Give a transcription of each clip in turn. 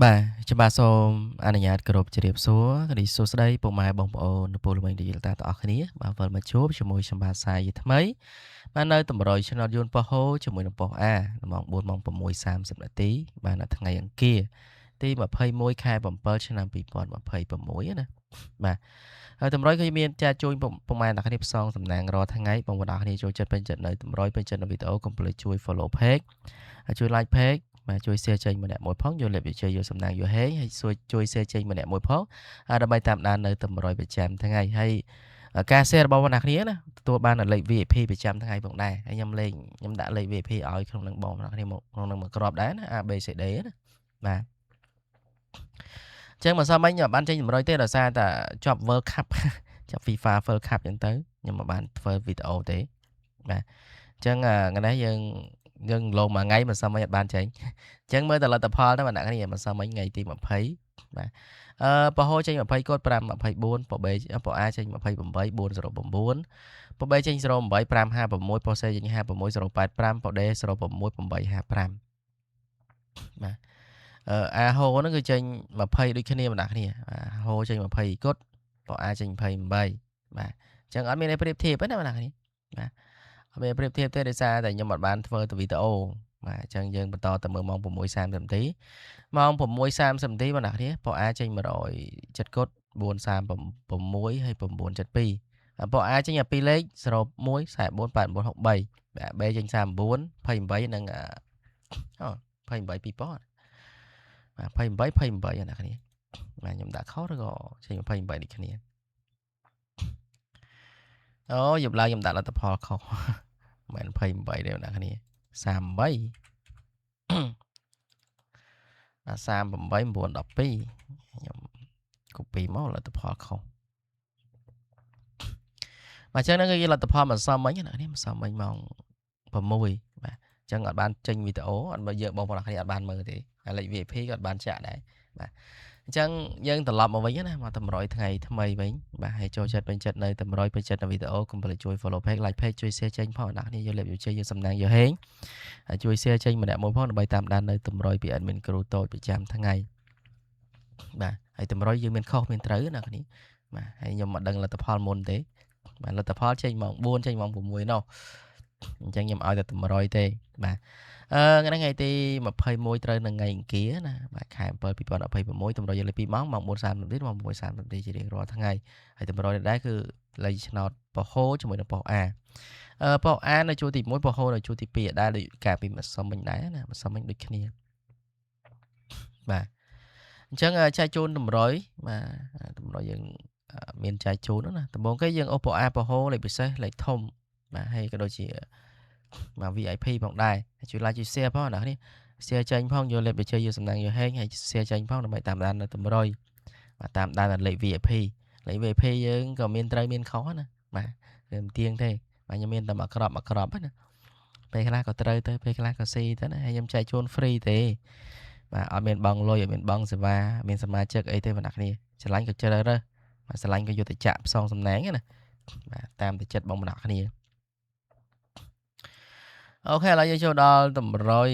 បាទខ្ញុំបាទសូមអនុញ្ញាតគោរពជម្រាបសួរក៏ដូចសួស្តីពុកម៉ែបងប្អូនពលមិញឌីជីតាទាំងអស់គ្នាបាទវិលមកជួបជាមួយខ្ញុំបាទសាយថ្មីបាទនៅតម្រុយឆ្នោតយួនប៉ោះហូជាមួយនឹងប៉ុស A ម៉ោង4ម៉ោង6:30នាទីបាទនៅថ្ងៃអង្គារទី21ខែ7ឆ្នាំ2026ណាបាទហើយតម្រុយគឺមានចែកជូនពុកម៉ែអ្នកគ្នាផ្សងសំណាងរាល់ថ្ងៃបងប្អូនអរគ្នាចូលចិត្តពេញចិត្តនៅតម្រុយពេញចិត្តនៅវីដេអូកុំភ្លេចជួយ follow page ហើយជួយ like page បាទជួយ share ចេញម្នាក់មួយផងយកលេបវិជ័យយកសំណាងយកហេងហើយជួយ share ចេញម្នាក់មួយផងដើម្បីតាមដាននៅតម្រុយប្រចាំថ្ងៃហើយការ share របស់បងប្អូនគ្នាណាទទួលបានលេខ VIP ប្រចាំថ្ងៃផងដែរហើយខ្ញុំលេងខ្ញុំដាក់លេខ VIP ឲ្យក្នុងនឹងបងប្អូនគ្នាមកក្នុងនឹងមួយក្របដែរណា A B C D ណាបាទចឹងមិនសមមិញបានចេញតម្រុយទេដោយសារតែជាប់ World Cup ជាប់ FIFA World Cup ចឹងទៅខ្ញុំមិនបានធ្វើវីដេអូទេបាទអញ្ចឹងថ្ងៃនេះយើងលងមួយថ្ងៃមិនសមមិញអត់បានចេញអញ្ចឹងមើលតែលទ្ធផលទៅបាទអ្នកគ្នាមិនសមមិញថ្ងៃទី20បាទបហោចេញ20កូដ5 24ប៉បេប៉អាចេញ28 409ប៉បេចេញ08 556ប៉សេចេញ56 085ប៉ដេ06 855បាទអាហូហ្នឹងគឺចេញ20ដូចគ្នាបណ្ដាគ្នាបាទហូចេញ20កុដប៉អាចេញ28បាទអញ្ចឹងអត់មានអីប្រៀបធៀបទេណាបណ្ដាគ្នាបាទអត់មានប្រៀបធៀបទេដោយសារតែខ្ញុំអត់បានធ្វើទៅវីដេអូបាទអញ្ចឹងយើងបន្តទៅមើលម៉ោង6:30នាទីម៉ោង6:30នាទីបងប្អូនគ្នាប៉អាចេញ170កុដ436ហើយ972ប៉អាចេញអា2លេខ01 44 89 63បាទ B ចេញ39 28និងអូ28 2000បាទ28 28អ្នកគ្នាបាទខ្ញុំដាក់ខុសឬក៏ចេញ28ដូចគ្នាអូយប់ឡើងខ្ញុំដាក់លទ្ធផលខុសមិន28ទេអ្នកគ្នា38បាទ38 9 12ខ្ញុំ copy មកលទ្ធផលខុសបាទអញ្ចឹងហ្នឹងគឺលទ្ធផលមិនសមមិញណានេះមិនសមមិញម៉ោង6បាទអញ្ចឹងអត់បានចេញវីដេអូអត់មើលយើងបងប្អូនគ្នាអត់បានមើលទេហើយលេខ VIP ក៏អត់បានចាក់ដែរបាទអញ្ចឹងយើងត្រឡប់មកវិញណាមកតម្រុយថ្ងៃថ្មីវិញបាទហើយចូលចិត្តពេញចិត្តនៅតម្រុយពេញចិត្តនៅវីដេអូកុំភ្លេចជួយ follow page like page ជួយ share ចេញផងអ្នកគ្នាយកលេបយកជ័យយកសំណាងយកហេងហើយជួយ share ចេញម្នាក់មួយផងដើម្បីតាមដាននៅតម្រុយពី admin គ្រូតូចប្រចាំថ្ងៃបាទហើយតម្រុយយើងមានខុសមានត្រូវណាគ្នាបាទហើយខ្ញុំមិនដឹងលទ្ធផលមុនទេបាទលទ្ធផលចេញម៉ោង4ចេញម៉ោង6នោះអញ្ចឹងខ្ញុំឲ្យតែតម្រុយទេបាទថ្ងៃថ្ងៃទី21ត្រូវនឹងថ្ងៃអង្គារណាបាទខែ7 2026តម្រុយលេខ2ម៉ោងម៉ោង4:30នាទីម៉ោង6:30នាទីជារៀងរាល់ថ្ងៃហើយតម្រុយនេះដែរគឺលេខឆ្នោតប៉ហូជាមួយនឹងប៉ោះ A ប៉ោះ A នៅជួរទី1ប៉ោះហូនៅជួរទី2ដែរដូចកាលពីម្សិលមិញដែរណាម្សិលមិញដូចគ្នាបាទអញ្ចឹងចែកជូនតម្រុយបាទតម្រុយយើងមានចែកជូនណាដំបូងគេយើងអូសប៉ោះ A ប៉ោះហូលេខពិសេសលេខធំបាទហើយក៏ដូចជាបាទ VIP ផងដែរជួយ like ជួយ share ផងណានេះ share ចេញផងយកលេខបញ្ជាយកសំណាងយកហេងហើយ share ចេញផងដើម្បីតាមដាននៅតម្រុយបាទតាមដានលេខ VIP លេខ VIP យើងក៏មានត្រូវមានខុសណាបាទវាមិនទៀងទេបាទខ្ញុំមានតែមួយក្របមួយក្របណាពេលខ្លះក៏ត្រូវទៅពេលខ្លះក៏ស៊ីទៅណាហើយខ្ញុំចែកជូន free ទេបាទអត់មានបងលុយអត់មានបងសេវាមានសមាជិកអីទេបងប្អូនគ្នាឆ្លាញ់ក៏ជ្រើសរើសបាទឆ្លាញ់ក៏យកទៅចាក់ផ្សងសំណាងណាបាទតាមតែចិត្តបងប្អូនគ្នាអូខេឥឡូវយើងចូលដល់តម្រុយ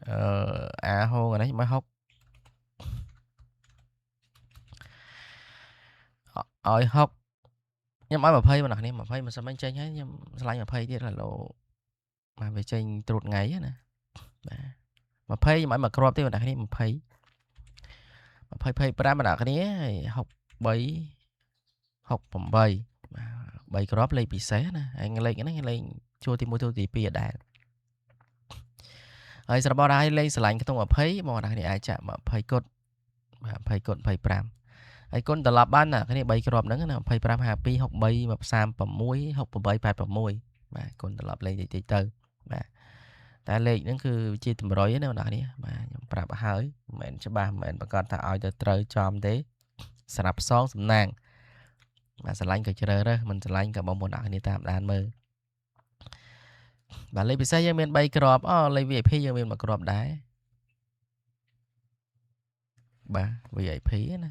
អឺអាហូនេះមកហុកឲ្យហុកខ្ញុំឲ្យ20បងប្អូនគ្នា20មិនសិនមិញចេញហើយខ្ញុំឆ្លាញ់20ទៀតឡូបាទវាចេញត្រួតថ្ងៃណាបាទ20ខ្ញុំឲ្យមួយគ្រាប់ទេបងប្អូនគ្នា20 20 25បងប្អូនគ្នាហើយ63 68បាទ3គ្រាប់លេខពិសេសណាហើយលេខហ្នឹងលេខជួរទី1ជួរទី2អត់ដែរហើយសម្រាប់ដល់លេខស្រឡាញ់ក្នុង20បងប្អូនគ្នាអាចចាក់20គុតបាទ20គុត25ហើយគុណត្រឡប់បានណាគ្នា3គ្រាប់ហ្នឹងណា25 52 63 36 68 86បាទគុណត្រឡប់លេខតិចតិចទៅបាទតែលេខហ្នឹងគឺជាតម្រុយណាបងប្អូនគ្នាបាទខ្ញុំប្រាប់ហើយមិនមែនច្បាស់មិនមែនប្រកាសថាឲ្យទៅត្រូវចំទេសម្រាប់ផ្សងសំណាងបាទស្រឡាញ់ក៏ជ្រើសរើសមិនស្រឡាញ់ក៏បងប្អូនអរគ្នាតាមដានមើលបាទលេខពិសេសយើងមាន3គ្រាប់អូលេខ VIP យើងមាន1គ្រាប់ដែរបាទ VIP ណា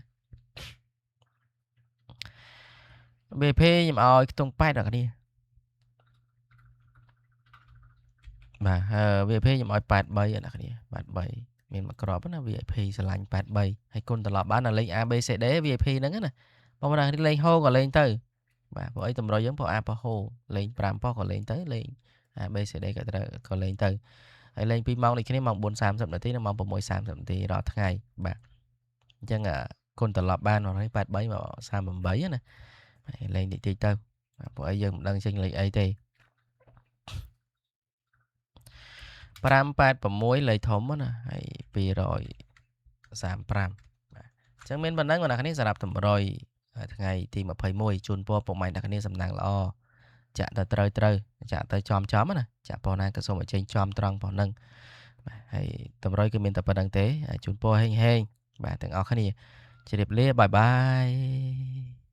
VIP ខ្ញុំឲ្យខ្ទង់8ដល់គ្នាបាទ VIP ខ្ញុំឲ្យ83ដល់គ្នា83 មានមួយក្របណា VIP ស្រឡាញ់83ហើយគុណត្រឡប់បានដល់លេង A B C D VIP ហ្នឹងណាបងប្អូនលេងហូក៏លេងទៅបាទព្រោះអីតម្រុយយើងពោ A ប៉ោហូលេង5ប៉ោក៏លេងទៅលេង A B C D ក៏ត្រូវក៏លេងទៅហើយលេង2ម៉ោងដូចគ្នាម៉ោង4:30នាទីនិងម៉ោង6:30នាទីរាល់ថ្ងៃបាទអញ្ចឹងគុណត្រឡប់បាន183មក38ណាលេងតិចតិចទៅព្រោះអីយើងមិនដឹងចេញលេខអីទេ586លេខធំណាហើយ235បាទអញ្ចឹងមានប៉ុណ្ណឹងបងប្អូនសម្រាប់តម្រុយថ្ងៃទី21ជូនពរពុកម៉ែអ្នកគ្នាសំណាងល្អចាក់ទៅត្រូវត្រូវចាក់ទៅចំចំណាចាក់ប៉ុណ្ណាក៏សូមឲ្យចេញចំត្រង់ប៉ុណ្ណឹងបាទហើយតម្រុយគឺមានតែប៉ុណ្្នឹងទេជូនពរហេងហេងបាទទាំងអស់គ្នាជម្រាបលាបាយបាយ។